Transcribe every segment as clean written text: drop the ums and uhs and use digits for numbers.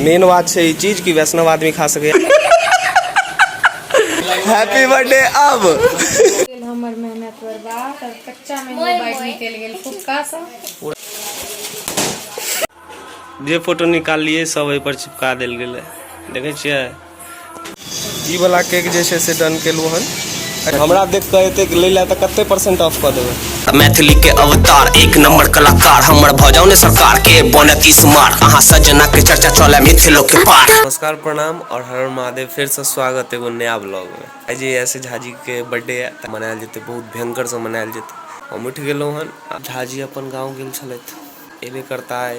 मेन बात छै ई चीज कि वैष्णव आदमी खा सकैए। हैप्पी बर्थडे अब गेल हमर मेहनत बर्बाद और कच्चा में बाइक निकल गेल फुक्का सा। जे फोटो निकाललियै सब एहि पर चिपका देल गेलै, देखै छियै। ई वाला केक जे छै से डन केलहुँ हन। हमरा देख कऽ एतेक लै लए तऽ कते परसेंट ऑफ कऽ देबै? मैथिली के अवतार, एक नंबर कलाकार हमर भऽ जाउ ने सरकार के बनत ई सुमार, अहाँ सजना के चर्चा चले मिथिलो के पार। नमस्कार, प्रणाम और हर हर महादेव। फिर से स्वागत एगो नया ब्लॉग में। आइ जे ऐसे झाजी के बर्थडे है तऽ मनायल जेतै, बहुत भयंकर से मनायल जेतै। हम उठि गेलहुँ हन, झाजी अपन गाँव गेल छलथि, एबे करता आइ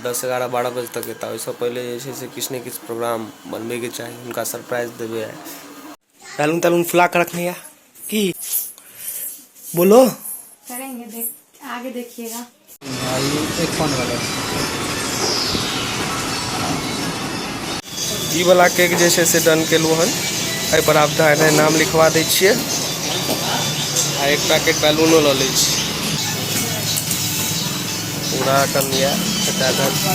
10, 11, 12 बजे तक एता। ओहिसँ पहिले जे छै से किछु ने किछु प्रोग्राम बनबैके चाही, हुनका सरप्राइज देबै आइ। बैलून तैलून फुला के रखने या की बोलो? करेंगे, देख, आगे देखिएगा। एक फोन वाला। ई वाला केक जे छै से डन केलहुँ हन। एहि पर आब धाय नाम लिखवा दै छियै आ एक पैकेट बैलूनो लऽ लै छी। पूरा कम यऽ,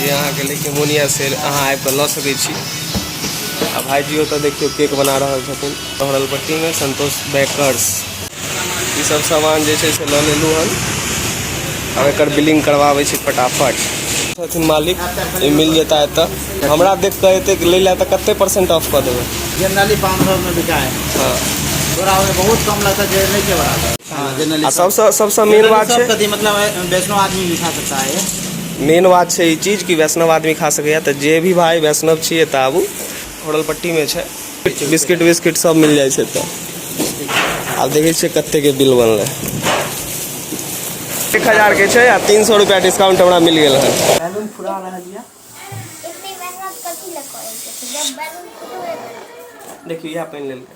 जे अहाँके लैके मोन यऽ से अहाँ आबि कऽ लऽ सकै छी। आ भाईजी ओतऽ देखियौ केक बना रहल छथिन पट्टीमे संतोष बेकर्स। ई सब सामान जे छै से लऽ लेलहुँ हन, आब एकर बिलिंग करवाबै छी फटाफट। छथिन मालिक, ई मिल जेता एतऽ। हमरा देख कऽ एतेक लै लए तऽ कते परसेंट ऑफ कऽ देबै? जनरली 500 में बिका है। थोड़ा बहुत कम लगता है, जे नहीं के बराबर। हाँ, जनरली। आ सबसँ सबसँ मेन बात छै सब कथी, मतलब वैष्णव आदमी भी खा सकता है। मेन बात छै ई चीज कि वैष्णव आदमी खा सकैए, तऽ जे भी भाई वैष्णव छियै तऽ आबू। पट्टीमे छै, बिस्किट विस्किट सब मिल जाइ छै। तऽ आब देखै छियै कते के बिल बनलै। 1000 के छै आ 300 रुपया डिस्काउंट हमरा मिल गेल हन। बैलून फुला रहल यऽ। एते मेहनत कथी लए करै छै जब बैलून फुटबे करै? देखियौ, इएह पहिन लेलकै।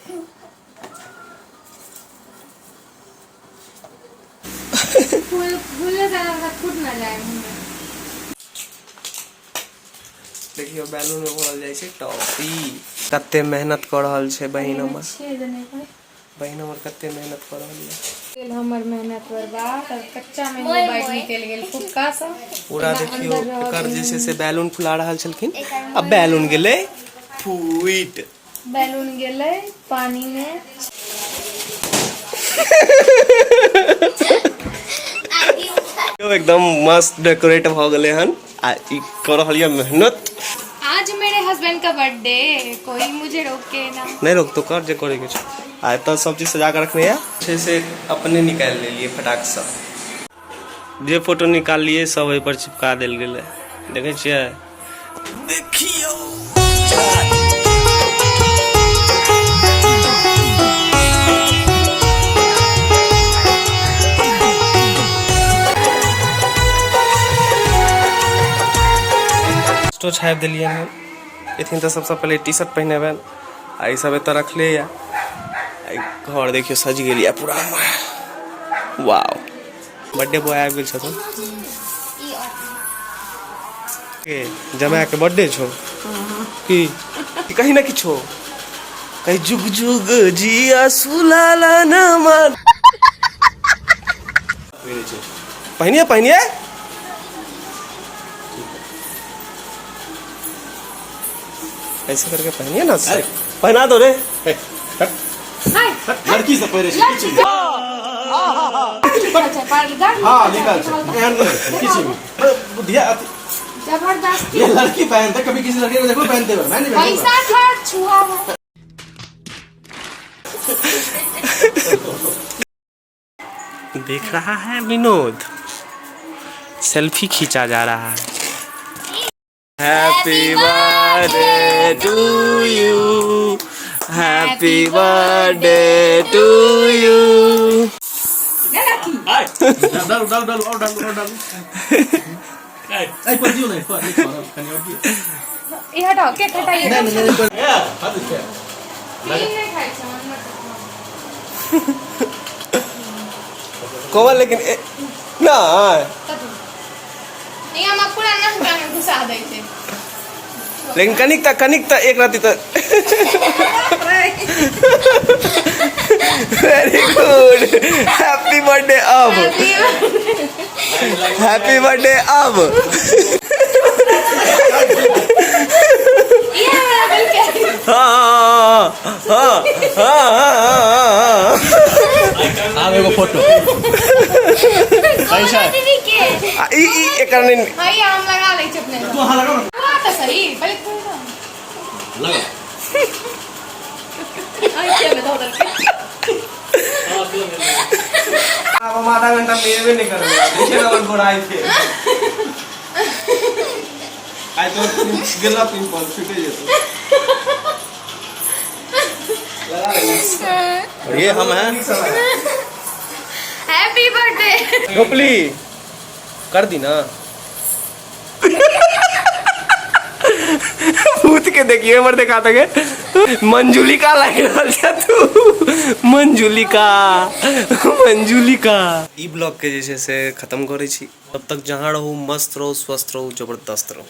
फूल फूलने से फूट ना जाए मुंह में। देखियौ, बैलून में भरल जाइ छै टॉफी। कते मेहनत कऽ रहल छै बहिन हमर। छेद नहि पर। बहिन हमर कते मेहनत कऽ रहल यऽ। गेल हमर मेहनत बर्बाद और कच्चा में बाइक निकल गेल फुक्का सा। पूरा देखियौ, एकर जे छै से बैलून फुला रहल छलखिन आ बैलून गेलै फूटि। बैलून गेलै पानी में। एकदम मस्त डेकोरेट भऽ गेलै हन आ ई कऽ रहल यऽ मेहनत। आज मेरे हस्बैंड का बर्थडे, कोई मुझे रोके ना। नहि रोकतो, कर जे करे के छै। आ एतऽ सब चीज सजा कऽ रखने यऽ छै से अपने निकालि लेलियै फटाक सँ। जे फोटो निकाललियै सब एहि पर चिपका देल गेलै, देखै छियै। देखियौ, छापि देलियनि हन। एथिन तऽ सबसँ पहिले टी शर्ट पहिनेबनि आ ई सब एतऽ रखले यऽ। आ ई घर देखियौ, सजि गेल यऽ पूरा। वाओ, बर्थडे बॉय आबि गेल छथुन। के जमाय के बर्थडे छौ की? कही ना किछो, कही जुग जुग जिया सुलाला न मान। पहिनिए पहिनिए, ऐसे करके पहनिए ना सर, पहना दो रे। लड़की सब पहिरे छै किछु भी। हाँ, निकल छै, एहन नहि किछु भी बुद्धिया अथी। जबरदस्ती। ये लड़की पहनते, कभी किसी लड़की को देखो पहनते हुए? मैं नहीं पहनूंगा। पैसा खर्च हुआ है। देख रहा है विनोद, सेल्फी खींचा जा रहा है। Happy birthday to you, happy birthday to you. डालू डालू डालू, और डालू, और डालू। ऐ पर दियो नहीं पर नहीं पर, कनी और दियो। ई हटाओ, केक हटाइए। नहीं नहीं नहीं, पर हद छै। ई नहि खाइ छै हमर। कोमल, लेकिन नहीं। कथी? ई हमरा पूरा नहका में घुसा दै छै। लेकिन कनिक तऽ एक रति तऽ। वेरी गुड, हैप्पी बर्थडे अब, हैप्पी बर्थडे अब। हाँ हाँ हाँ हाँ हाँ। आब एगो फोटो कौन दीदी के आ, ई ई एकर नहीं। हई हम लगा लै छी अपने। तू अहाँ लगाओ ना। हाँ तऽ सही पहिले तू लगा। लगा। आँखिए में धऽ देलकै। आब हम आधा घंटा में एबे नहीं करबै, देखिए ना, हमर गोराई के आइ तो गेला पिंपल छूटे जेतौ। लगा ले। ये हम हैं। Happy birthday. झोपली कर दी ना। भूत के देखिए, हमर देखा तके मंजुलिका लागि रहल छै तू, मंजुलिका, मंजुलिका। ई ब्लॉग के जे छै से खत्म करै छी। तब तक जहाँ रहू मस्त रहू, स्वस्थ रहू, जबरदस्त रहू।